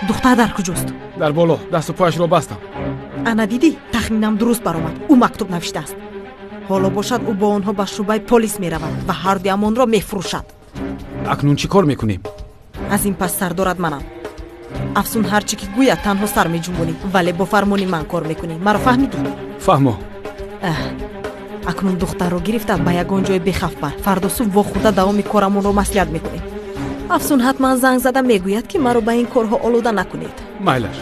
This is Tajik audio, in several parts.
Духтар дар куҷост? Дар боло, дасту пояшро бастам. Ана дидӣ, тахминам дуруст баромад. Ӯ мактуб навиштааст. Ҳоло бошад, ӯ бо онҳо ба шӯъбаи полис меравад ва ҳардуямонро мефурӯшад. Акнун чӣ кор мекунем? Аз ин пас сардорат манам. Афсун ҳар чӣ ки гӯяд, танҳо сар меҷунбонӣ, вале бо фармони ман кор мекунӣ. Маро фаҳмидӣ? Фаҳмо. Акнун духтарро гирифта ба ягон ҷои бехавф бар. Фардо субҳ вохӯрда давоми корамонро маслиҳат мекунем. Афсун ҳатман занг зада мегӯяд, ки маро ба ин корҳо олуда накунед. Майлаш.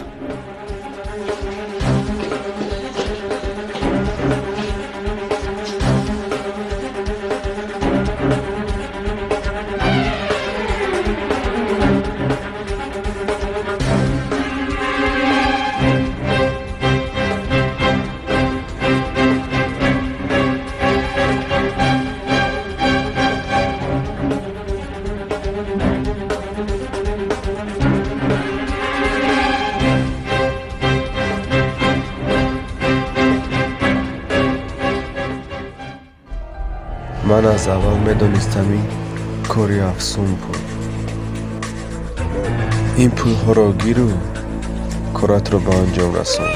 Ман аз аввал медонистам, ин кори Афсун буд. Ин пулҳоро гиру коратро ба анҷом расон.